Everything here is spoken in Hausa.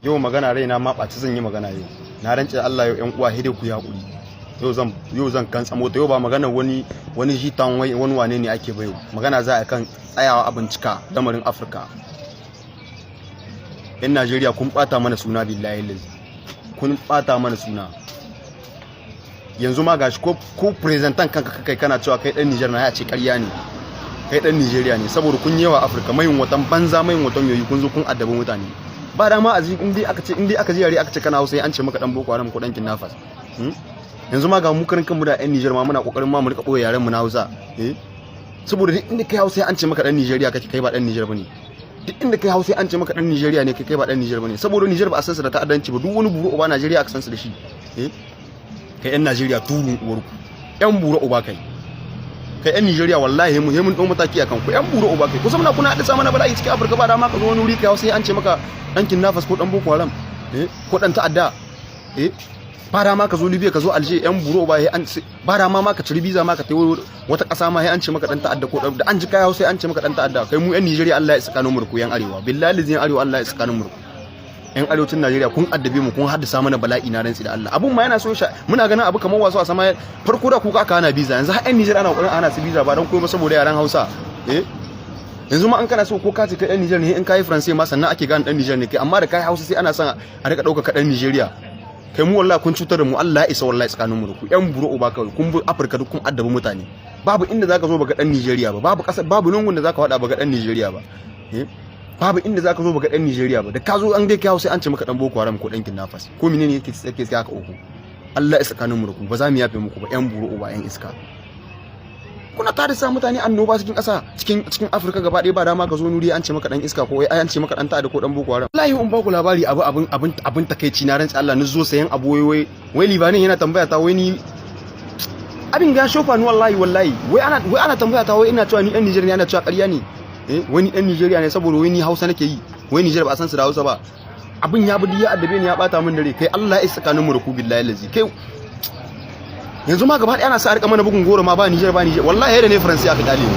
Yau magana raina ma ɓaci, zan yi magana yau. Na rance Allah, yau ƴan uwa hede ku yi hakuri. Yau zan kan mota. Yau ba magana wani jitan wai wani wane ne ake ba. Yau magana za a kan tsayawa a bincika lamarin Afirka. Yan Najeriya, kun bata mana suna, billahi lazi kun bata mana suna. Yanzu ma gashi ko présenter kanka kai kana cewa kai dan Niger na, ya ce ƙarya ne, kai dan Nigeria ne, saboda kun yawa Afirka. Mai watan banza, mai watan yoyi, kun zo kun addabi mutane. Ba dama a in dai aka ce, in dai aka ji yare aka ce kana Hausa, an ce maka dan Boko Haram ko dan kidnappers. Yanzu ma ga mu karin kanmu da yan Niger ma muna kokarin ma mu rika boye yaren mu na Hausa, eh, saboda duk inda kai Hausa an ce maka dan Nigeria kake, kai ba dan Niger bane. Duk inda kai Hausa an ce maka dan Nigeria ne kai, kai ba dan Niger bane, saboda Niger ba a san su da ta'addanci ba. Duk wani buru uba Najeriya aka san su da shi. Eh, kai yan Najeriya, turun uwarku, yan buru uba kai. Kai yan Nigeria, wallahi mu mun dau mataki akan ku, yan buru uba kai. Kusa muna kuna haddasa mana bala'i cikin Afirka. Ba dama ka zo wani wuri kai Hausa an ce maka dan kidnappers ko dan Boko Haram, eh, ko dan ta'adda. Eh, ba dama ka zo Libya, ka zo Alger, yan buru uba, an ba dama ma ka ciri visa ma ka tafi wata ƙasa ma, an ce maka dan ta'adda, ko da an ji kai Hausa an ce maka dan ta'adda. Kai, mu yan Nigeria, Allah ya tsakanin mu da ku yan arewa. Billahi yan arewa, Allah ya tsakanin mu da ku yan arewacin Najeriya. Kun addabe mu, kun haddasa mana bala'i. Na rantsi da Allah, abun ma yana so muna ganin abu kamar wasu a sama. Farko da kuka aka hana visa, yanzu har yan Niger ana kokarin ana su visa, ba dan koyi saboda yaran Hausa. Eh, yanzu ma an kana so ko ka ce kai dan Niger ne, in kai Faransa ma sannan ake gane dan Niger ne kai, amma da kai Hausa sai ana son a rika dauka ka dan Nigeria. Kai mu wallahi kun cutar da mu. Allah ya isa wallahi tsakanin mu da ku, yan buru uba kawai. Kun bi Afirka duk kun addabi mutane. Babu inda zaka zo baka dan Nigeria ba, babu kasa, babu lungun da zaka wada baka dan Nigeria ba. Eh, babu inda zaka zo baka dan Nigeria ba. Da ka zo an dai kai sai an ce maka dan Boko Haram ko dan kidnappers ko menene yake haka uku. Allah ya tsakanin mu da ku, ba za mu yafe muku ba, yan buru uba, yan iska. Kuna tada sa mutane annoba cikin ƙasa, cikin Afirka gaba ɗaya. Ba dama ka zo nuri an ce maka dan iska ko ai an ce maka dan ta'adda ko dan Boko Haram. Wallahi in ba ku labari abu abin takeici, na rantsi Allah, ni zo sayan abu, wai libanin yana tambaya ta, wai ni abin ga shofa ni. Wallahi wallahi, wai ana tambaya ta, wai ina cewa ni dan Niger ne, ana cewa ƙarya ne. Eh, wai ni dan Nigeria ne saboda wai ni Hausa nake yi, wai Niger ba a san su da Hausa ba. Abin ya bi ya addabe ni, ya bata min dare. Kai, Allah ya isa tsakanin mu da ku, billahi lazi. Kai, yanzu ma gaba ɗaya ana sa a rika mana bugun goro ma, ba Niger, ba Niger. Wallahi yadda ne Faransa aka dale ni.